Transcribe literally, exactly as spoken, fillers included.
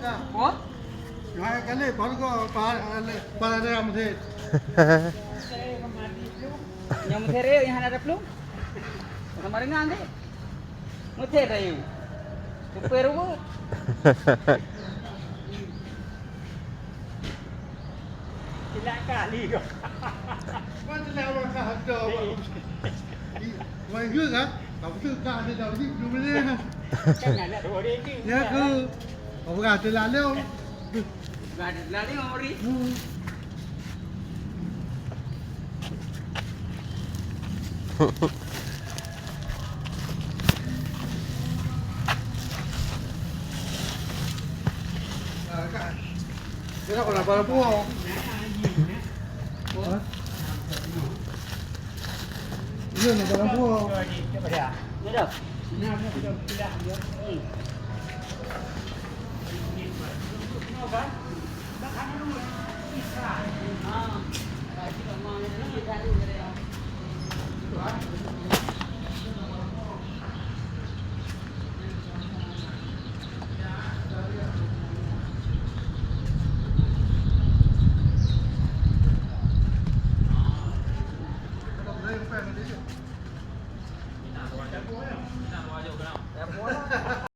Apa? Hai kali, baru kau, pahal, pahal ada yang mesti. Nyang meuseureuek nyang hana taplueng. Sama dengan deh. Meuseureuek. Tupai ruwet. Silak kali kau. Mana lah orang kau ada. Wan juga kan? Kau tu tak ada dah beli, belum beli. Kan ada dua orang ni. Ya ke? Kau berasa lalu. Berasa lalu, Ori. Hmm. Kenapa nak barang buah? Hah? Iya, nak barang buah. Ni dah.